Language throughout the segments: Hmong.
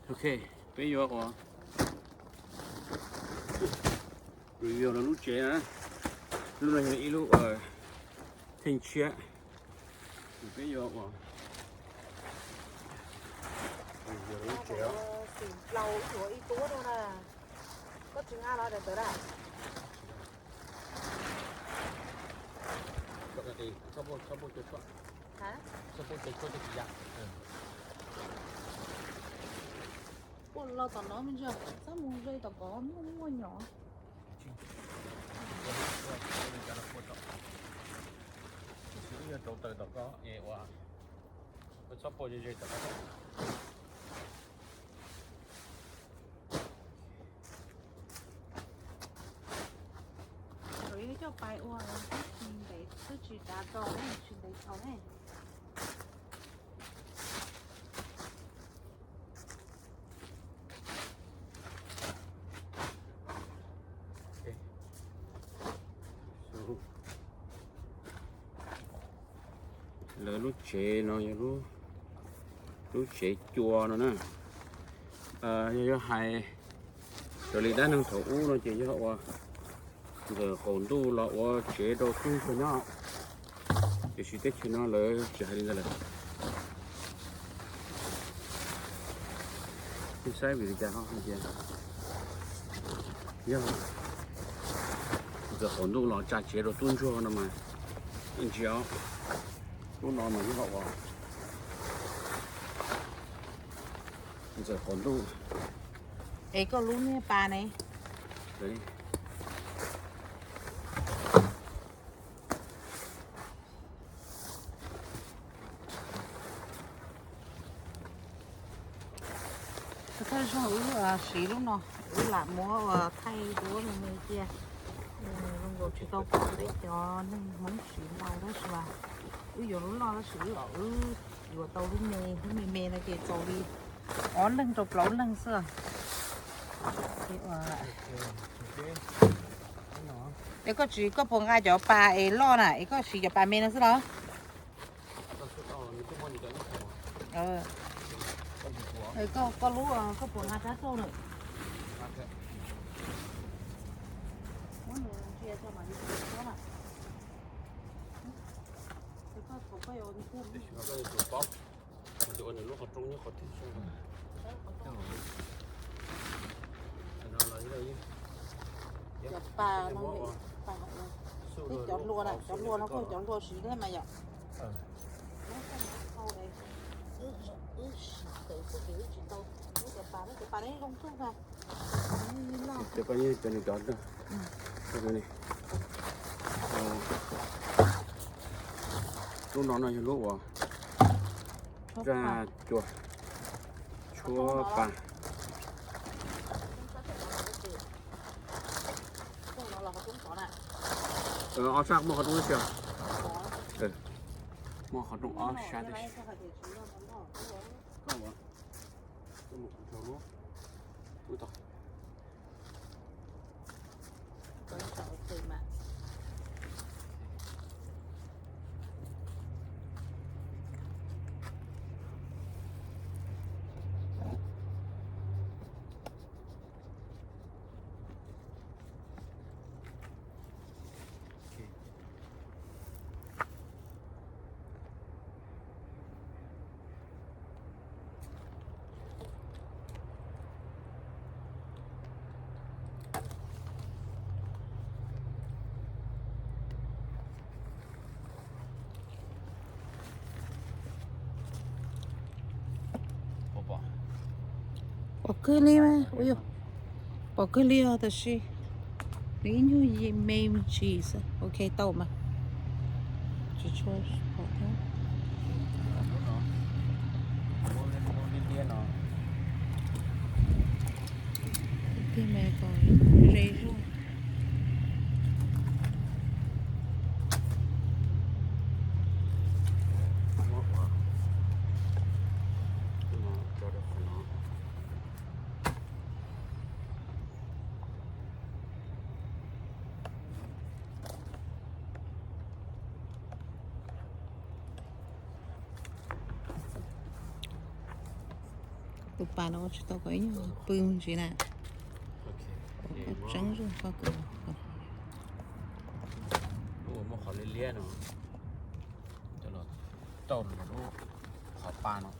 Ok, peb yuav ua review lawv lub tsev na. Lub no yog ib lub theej tshiab. Peb yuav ua review lawv lub tsev. Xim plaus yuav ib tuab rau na. Koj tsis nqa los daim tawv na. Txhob pub, txhob pub cua tshuab. Txhob pub cua tshuab cov tsis ya. Pub los tom no me ntsis, txhob mus ze tom ko, muaj muaj nyom. Ib yog rau taws tom ko es ua, txhob pub ze ze tom ko. Lawv coj pais ua twb tsis ntev, twb tsis dav tau ne, tsis ntev tau ne. Lawv lub tsev no yog lub tsev cua no na. Yog, yog hais raws li dab neeg thaum ub no ces yog ua ntxawm qaum ntuj los ua tsev rau tub ntsuag nyob, tiam sis teb chaws no lawv tsis hais li ntawd lawm. Nej saib vim li cas ho hais tias yog ntxawm qaum ntuj los tsa tsev rau tub ntsuag no mas ntsia, lub no mas yog ua ntxawm qaum ntuj. Es koj lub niag pas ne? Thawj zaug wb siv lub no, wb lam muab ua thaij duab me me cia. Zoo nkaus tsis tau pom peb cov neeg Hmoob siv ntau tab sis mas wb yuav lub loj tab sis wb, wb yuav tau lub me, lub me me no ces txaus li ob leeg rau plaub leeg xwb. Es koj tsis, koj puas nqa cov pas es loj na es koj siv cov pas me no xwb los? Koj lub, koj puas nqa rab rauj lawm? Cov pas no, cov hlua na, cov hlua no kuj cov hlua siv thiab mas yom. Cov pas, cov pas ne zoo kawg na. Cov pas yeej cov nws cov, lub no no yog lub uas zaj cua tshuab pas. Ob sab muaj qhov rooj tib si. Muaj qhov rooj ob sab tib si. Pom kawg li mas, ua yog pom kawg li os, tab sis nws ib nyuag me me ntsis xwb. Ok, tau mas. Tsis tshua pom thiab. Tiag mas kom ze zuag. Tus pas no ua tsis tau kom ib nyuag pw ntsis na. Tseeb zoo koj kws. Lub uas muaj qhov liab liab no, coj los tauj rau lub qhov pa no.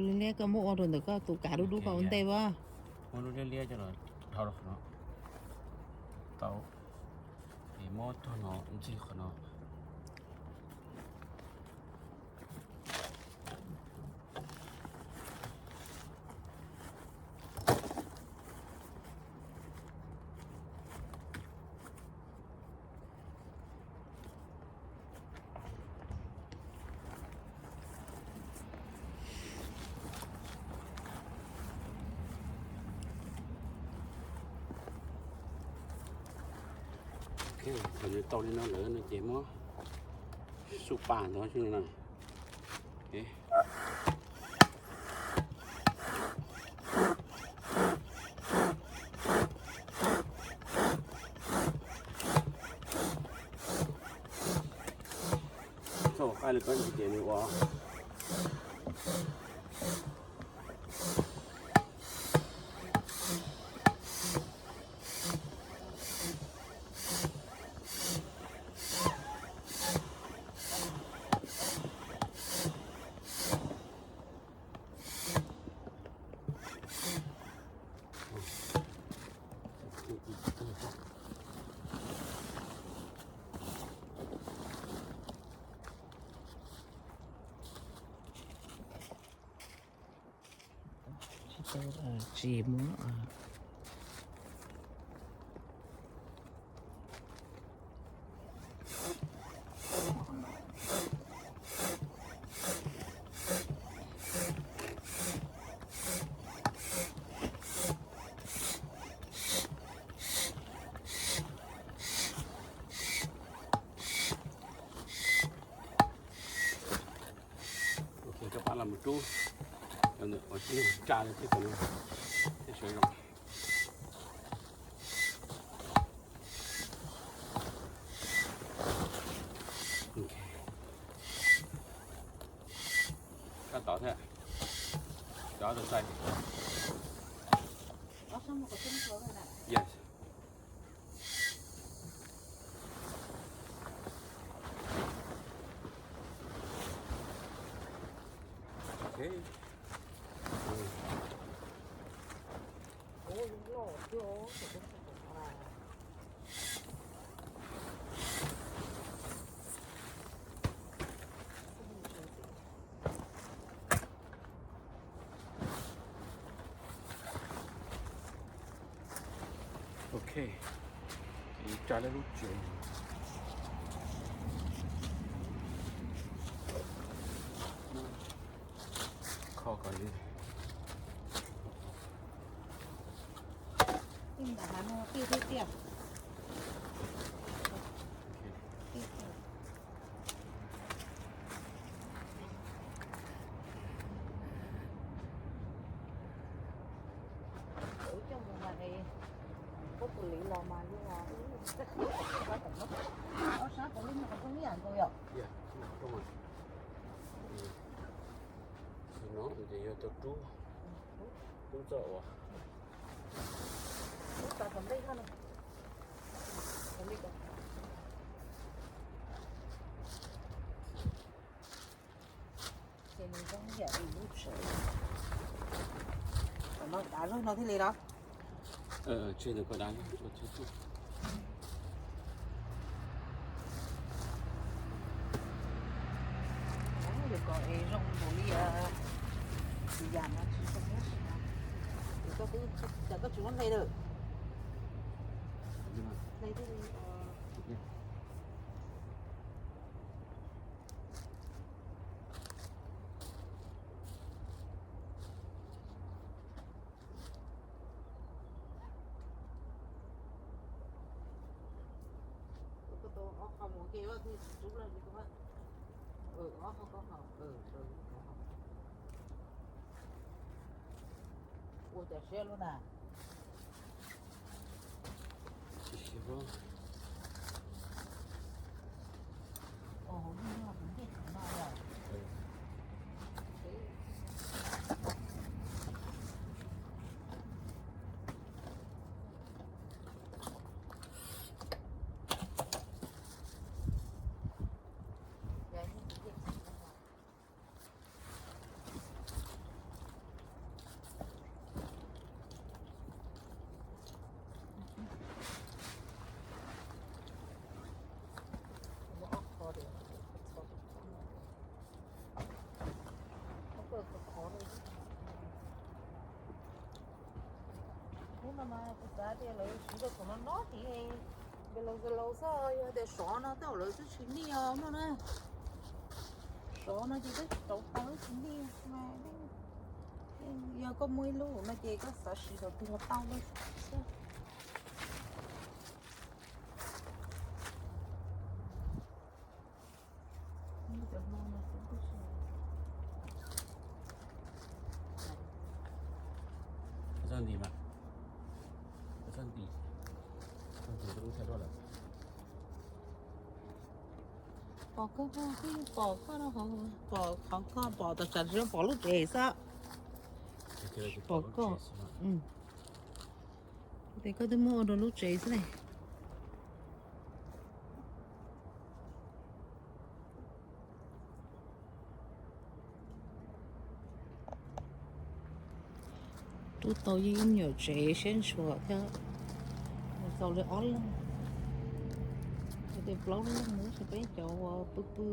Liab liab koj muab ua rau ntawm koj tus kav dub dub ko ua ntej as. Muab lub liab liab coj los dhau rau qhov no. Tau. Es muab tog no ntxig qhov no. Thaum nws tau li no lawm no ces muab xuj pa ntawd xwb no na. Thaum qaij li koj ntsis ces nws ua. Tsis muab. Koj pab los mus rub ua si tsa li thiab kom nws thiaj sawv zoo. Koj tod thiab. Cov tus xais. Yes. Okay. Ok, tsa lub tsev. Kho kom li. Tej ntawm hav no tiaj thiab tiaj. Tiaj tiaj. Wb coj mus mas es koj tus liv los mas yog ob sab puav leej nyuag qhov rooj ib yam nkaus yom. Tsis no ces yog tau rub, rub txoj uas Ces nws zoo yam li lub tsev. Tam no dav zog no thiaj li los. Tseg ntawm ko dav zog. Yus kom es zoo nkaus li tsis yam no tsis zoo tab sis mas ces koj twb cas koj tsis muab hle lawm. Hle thiaj li. Ua cas siab lub na. Hnub no mas kuv xav tias lawv siv rau thaum no no ces, ces lawv, lawv xwb, yog tias sov no tej zaum lawv twb tsis nij os no na. Sov no ces twb tsis tau tau, twb tsis nij mas. Yog koj muaj ib lub no ces koj xav siv thaum twg los tau li. Pom koj, pom koj, pom koj no, pom qhov koj pom tas tsam tsis pom lub tsev xwb. Pom koj. Ces koj twb muab ua rau lub tsev xwb ne. Rub tau yeej ib me nyuam tsev siab ntshua thiab. Txaus li ob leeg, yog tias plaub leeg tab sis peb cov uas pw pw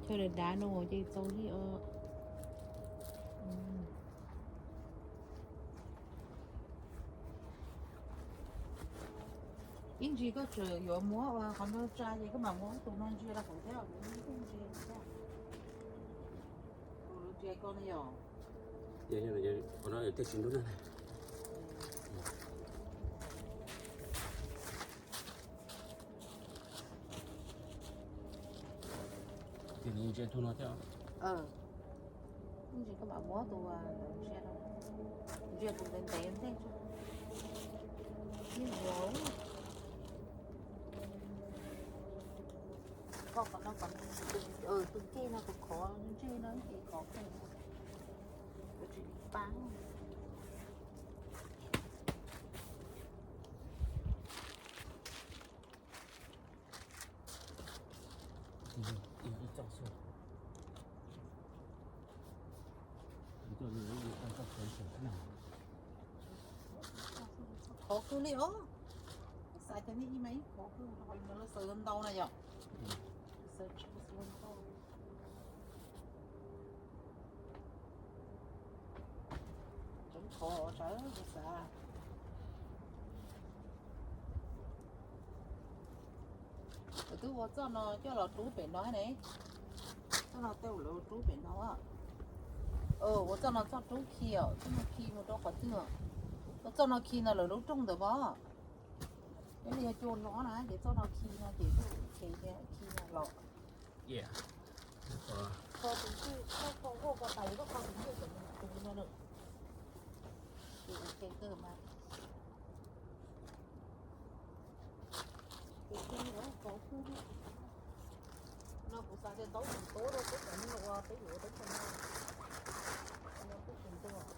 chaw dav dav no ces txaus li os. Ib ntsis koj tseem yuav muab ua qhov no tsa ces koj mam muab tus no ntsia rau hauv thiab, tus no thiaj ntsia thiab. Tus ntsia koj no yog, qhov no tej tsis ntub na. Ces nws ntsia tus no thiab. Ib ntsis koj mam muab tus ntsia, ntsia tus ntev ntev ntej tso. Ib vuag. Koj qhov no kom tus ncig no tus khov ntsej no ces khov kawg, tsis li pab. Khov kawg li os. Xav tias nej ib me ib khov kawg, ho lawv xaws ntau na yom. Xaws tsis ntau. Tseem khov tsawv kuv xav. Lawv twb ua txoj no coj los rub pem no ne. Txoj no tej zaum lawv rub pem no. Ua txoj no txoj rub khi os, txoj no khi mus rau qhov twg? Ua txoj no khi no lawv lub rooj ntawd pom. Yog li yog cua no na ces txoj no khi no ces txoj khi no los. Kho tus ntej, kho kho ua ko tais koj kho tus ntej kom nws tu no na. Ces ok kawg mas. Ces ok, no kuv xav tias ntaub tseem tuab rau peb cov neeg uas peb yuav ua teb chaws no, no peb tseem tuaj.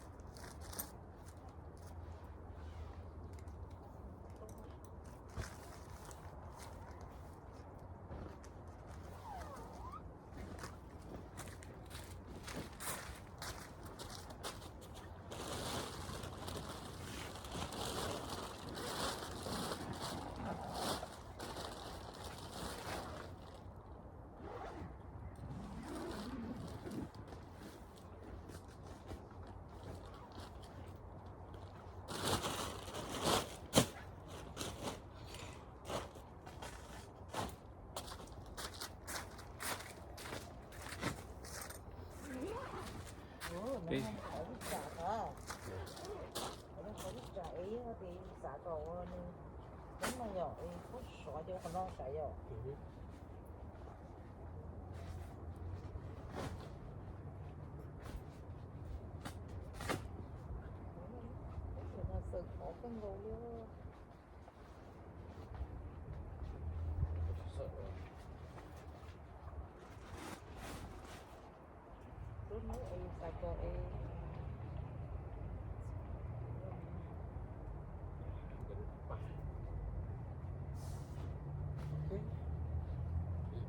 Rau nws coob no yom, es kuj sov ces ua qhov no sav yom. Xaws khov kawg nkaus li. Lub hnub es yus xav kom es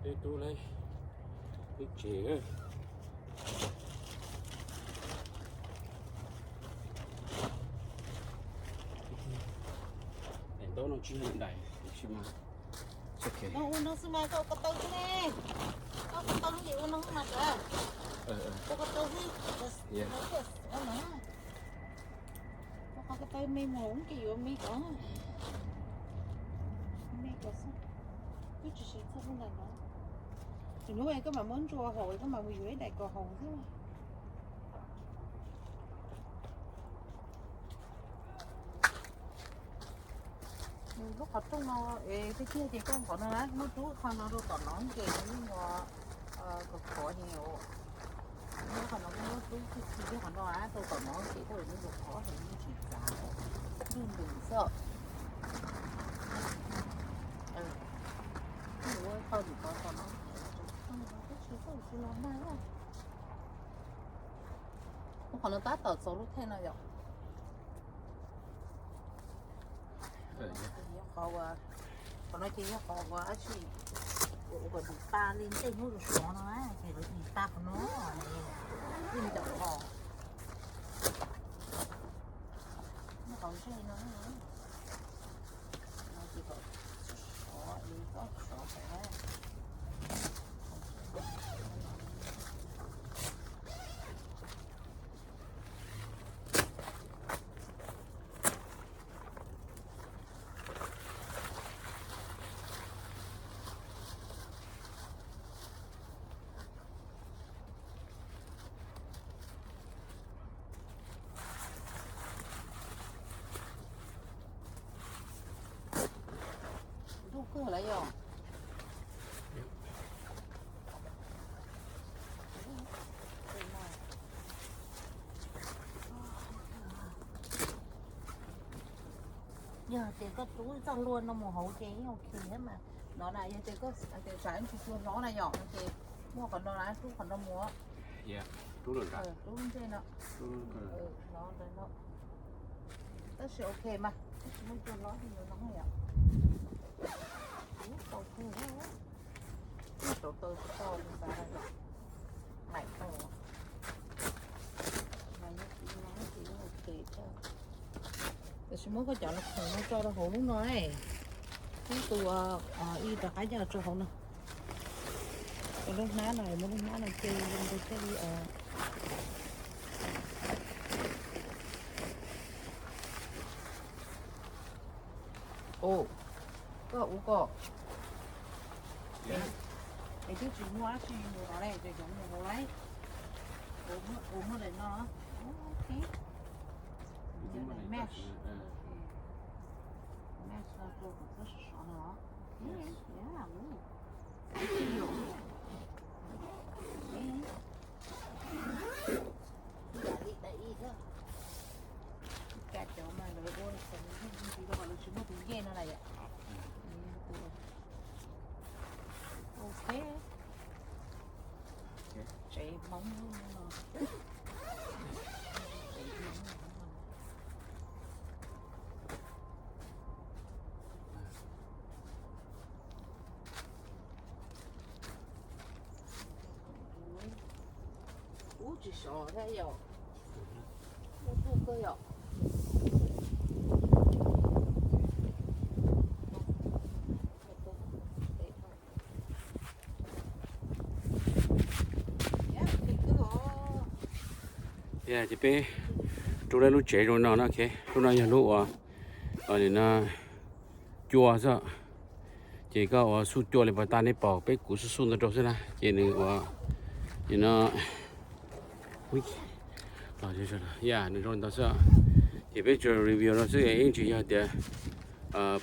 peb tub lawv peb tsev. Daim ntaub no tsis yog daim, tsis mas. Ua no xwb mas koj ko taw xwb ne. Koj ko taw ces ua no xwb mas sawv. Koj ko taw xwb. Ua no. Koj ko taw me mus ces yuav me ko. Me ko xwb. Twb tsis siv txog lub ntawm no. Tsis hnub koj mam muab ntsuas haus, koj mam mus yuav ib daim kom haus xwb. Lub qhov rooj no, es tiag tiag ces koj qhov no na, muab rub qhov no rau tom no ces nws yeej ua kom khov heev. Muab qhov no muab rub txij txij kiag qhov no rau tom no ces koj yeej ua khov heev, yeej tsis txav, ntuj ntws xwb. Ua tau ntawm ko tom no, tsis tau tsis los nag. Ua qhov no tab tom txog lub thej no yom. Qhov no ces yog qhov uas dab tsi, ua kom dim pa li tej hnub sov no na, ces lawv dim pa qhov no, dim ncov qhov, qhov zej no, no ces kom sov, sov, sov. Ntuj kawg lawm yom. Yog tias koj rub txoj hlua no mus hauv ces yeej ok thiab mas. No na, yog tias koj tias tsam tsis tshua hnov na yom, no ces muaj qhov no na, rub qhov no mus. Rub ntsej no. No ntawd no. Tab sis ok mas, tab sis muaj cua hlob no yom. Tau kawg, tau taw tsis tau xav, maim tau. Tab sis muab koj cov los khoom no tso rau hauv lub no, ib tug ib rov qab coj tso hauv no. Ua lub hnab no, muab lub hnab no ce zoo rau thiaj li. Ua, koj ua kom. Es twb tsis muaj dab tsi mus no ne, ces cov mus hauv lauj. Ua muab daim no. Ok. Match. Match no rau kom txhob sov sov no. Ib yam li daim ib thiab. Ib cov mas lawv ua xeem ntsis rau kom lawv tsis muaj tus ncej no lawm yom. Ok. Tsev Hmoob no. Ub, tsis sov thiab yom. Ub, tuj kawg yom. Ces peb rub lawv lub tsev zoo no na, ok. Lub no yog lub uas, nim no cua xwb. Ces koj ua xuj cua li pas tas nej pom peb kuv xuj xuj ntawd rau xwb na, ces nws ua, nim no, ya, nws zoo li ntawd xwb. Ces peb tsuas review no xwb, yeej tsis yog tias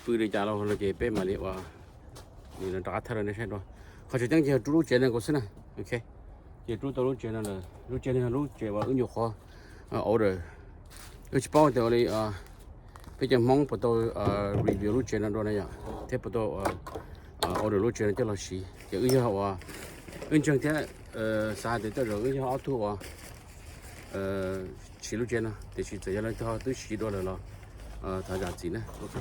pw li cas los no ces peb mam li ua rov qab thaij rau nej saib dua. Qhov tseem ceeb ces yog rub lub tsev no nkaus xwb na. Ok, ces rub tau lub tsev no lawm. Lub tsev no yog lub tsev uas wb nyuam qhuav order. Wb tsis paub tias ua li peb cov Hmoob puas tau review lub tsev no dua na yom, thiab puas tau order lub tsev no coj los siv. Ces wb yog uas wb ntseeg thiab xav hais tias tej zaum wb yog ob tug uas siv lub tsev no, tiam sis txawm yog leej twg twb siv dua lawm los thov zam txim na. Ok.